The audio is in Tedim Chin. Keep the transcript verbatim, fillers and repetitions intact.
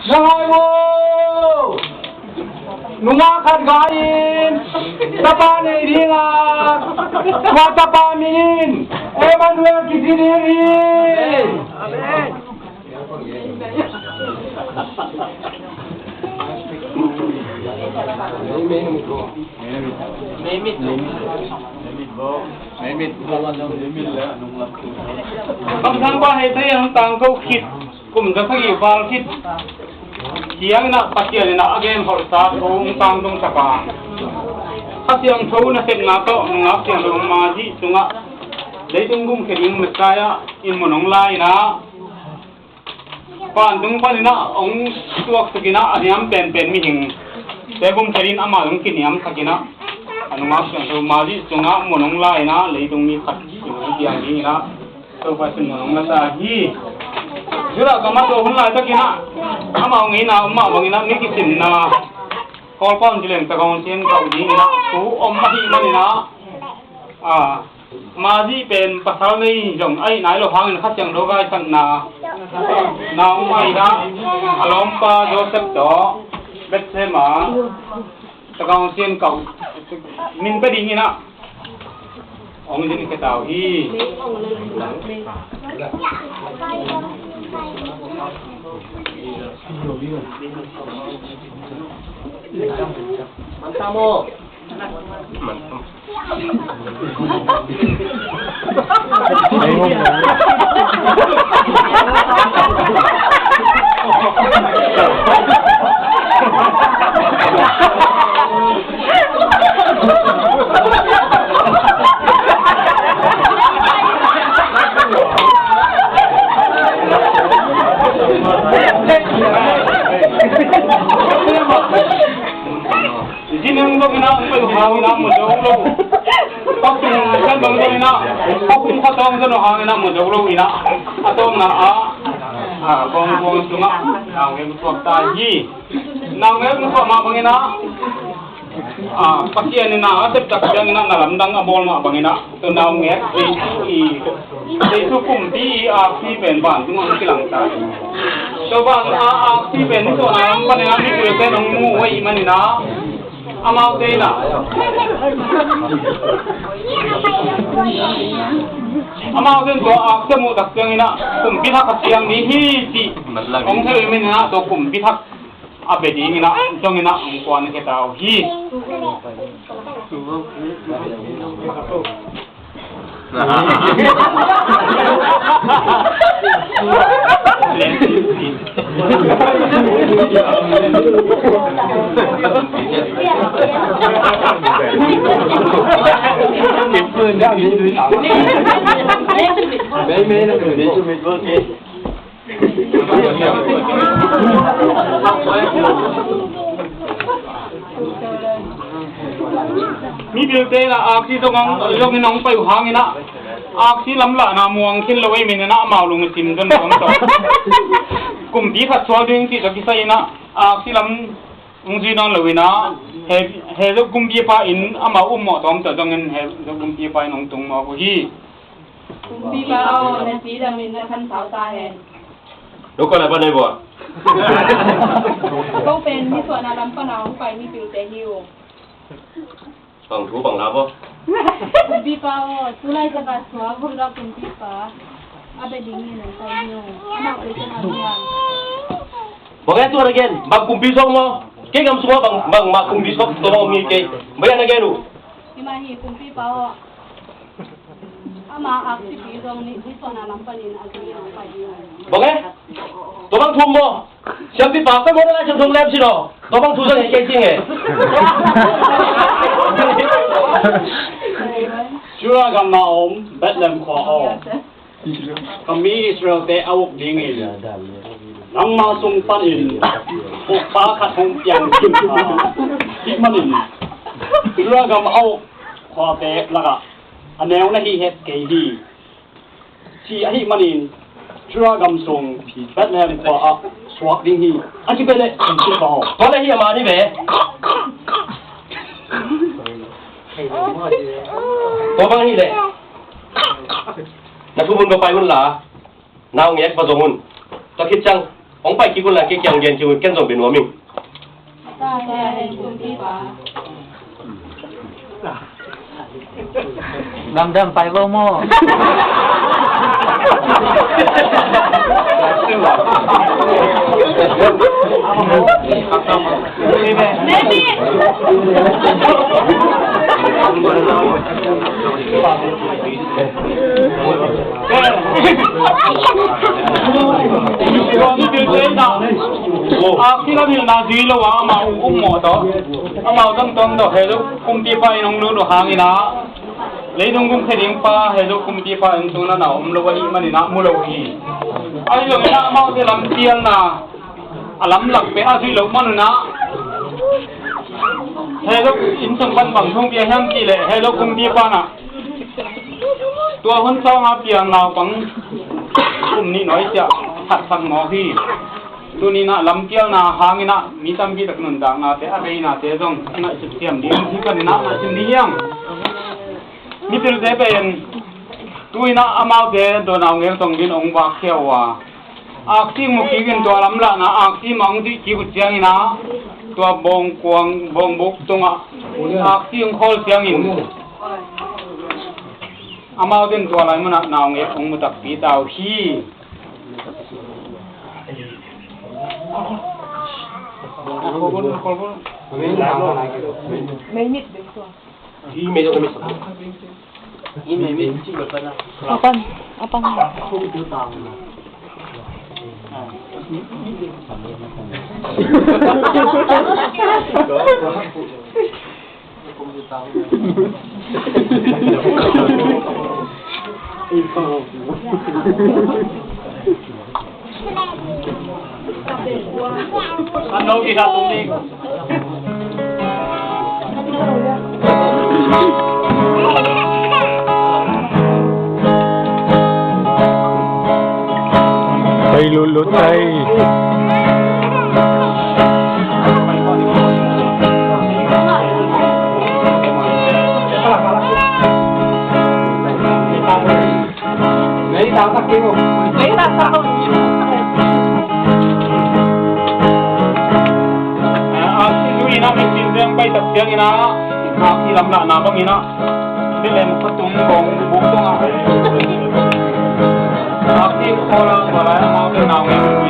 Na ngai maw? Nungak khat gai in tapa nei ding a, tua tapa min in Emmanuel kici ding hi. Amen. Kamsang pa hei thei ang tang ko khit, kum za sagih val khit ciang inah Pasian inah a gen holhsa thu hong tangtung sak a, Kha Siangtho nasepna tawh nungak siangtho Mary cungah leitung gumkhia ding Messiah in mun hong la inah, vantung panin ah hong suaksak inah a niam penpen mihingte gumkhia dingin amah zong kiniamsak inah, a nungak siangtho Mary cungah mun hong la inah leitung mi khat in hong piang ding inah Topa sin mun hong la ta hi. Judah gam ah tua hun laitakin ah amau ngeina om mah bangin ah mi kisimna Kawlpau in ci leng Tagaung Siangtho ding inah thu om ahih manin ah, a, Mary pen pasal nei zong ahi nai lo hangin Kha Siangtho gaisakna na om ahi inah a lawmpa Joseph tawh Bethlehem ah Tagaung Siangtho min pia ding inah hong zin khia ta uh hi. Zineng dong inah hong pai uh hang inah mu zo lo. Khua kum kan dong dong inah, khua kum khat dong zon uh hang inah mu zo lo inah, a tawpna ah, a, bawng buang sungah naungek suak ta hi. Naungek suak mah bang inah, a, Pasian inah a septak ciang inah na lamdang a bawl mah bang inah, tua naungek Jesu i, Jesu kumpi i aksi pen vantung ah hong kilang ta hi. Tua van a aksi pen nisuahna lam panin ah mipilte in hong mu uh ahih manin ah, amaute inah, amaute in tua aksi a muh tak ciang inah kumpi thak a siang ding hi cih hong thei uh ahih manin ah tua kumpi thak a bia ding inah zong inah hong kuan khia ta uh hi. Mipilte inah aksi zong hong, zong in hong pai uh hang inah, aksi lam lahna muang khin lo ahih manin ah amau lungsim zong nuam tawh. Kumpi khat suak ding cih tawh kisai inah aksi lam hong zui nawn lo inah, he, he zong kumpipa in amau um mawh tawm tawh zong in he zong kumpipa in hong tung mawk uh hi. Kumpipa aw, na cidam in na khansau ta hen. Lo kawlai pa nei bua. Ko pen nisuahna lam pana hong pai mipilte hi uh. Bang thu bang la bua. Kumpipa aw, tulai taka suak Judah kumpipa a bia dingin hong pai hi uh. Amah koi pen a bia. Bang e tua na gen, bang kumpi suak maw? Kei gam sungah bang, bang mah kumpi suak tua bang om hi kei. Bang e na gen uh. Hi mah hi kumpipa aw. Ama aksipi zong ni, nisuahna lam panin a zong in a pai ding. Bang e? Tua bang thu maw? Siampipa, koi maw na Lai Siangtho lem sin aw. Tua bang thu zong e kei sing e. Judah gam a om Bethlehem khua aw. Ka mi Israelte a uk dingin nangma sung panin ukpa khat hong piang ding a, hih manin Judah gam a uk khuate lakah a neu na hi het kei hi, ci ahih manin Judah gam sung Bethlehem khua ah suak ding hi. A ci pen leh kumpipa aw. Tua leh hi a mani ve. Tua bang hi leh. Na thum un va pai un la, naungek va zong un. Tua khit ciang Hong pai kik un la, kei kiang gen kik un, ken zong bia nuam ing. Damdam pai vo maw. Aksi lam hilhna zui lo a, amau um mawh tawh, amau tongtong tawh, he lo kumpipa in hong lut uh hangin ah, leidung gumkhe ding pa he lo kumpipa in tung na na um lo ahih manin ah mu lo hi. Ahi zongin ah amaute lamcialna a lamlak pen a zuih loh man un ah, he lo inn sung pan bang thong pia hiam cih leh he lo kumpipa in ah tua hun sawng a piang naupang kum nih nawi ciah thatsak mawk hi. Tuni in ah lamcialna hangin ah mi tampi tak nuntaknate a beinate zong a ngaihsut siam ding hi. Panin ah ngaihsun ding hiam? Mipilte pen tu in ah amaute tua naungek zong din hong vakkhia uh a, aksi mu kik in tua lamlahna aksi mah hong zuih kik uh ciangin ah tua bawngkuang bawngbuk tungah aksi hong khawl ciangin amaute in tua lai munah naungek hong mu takpi ta uh hi. Apan, apan. Pai lutlut ai. Aksi zuih in ah, mihing zeng pai tak ciangin ah, aksi lamlahna bangin ah, Bethlehem khuatung bawng buk tungah aksi khawl a, tua lai amaute naungek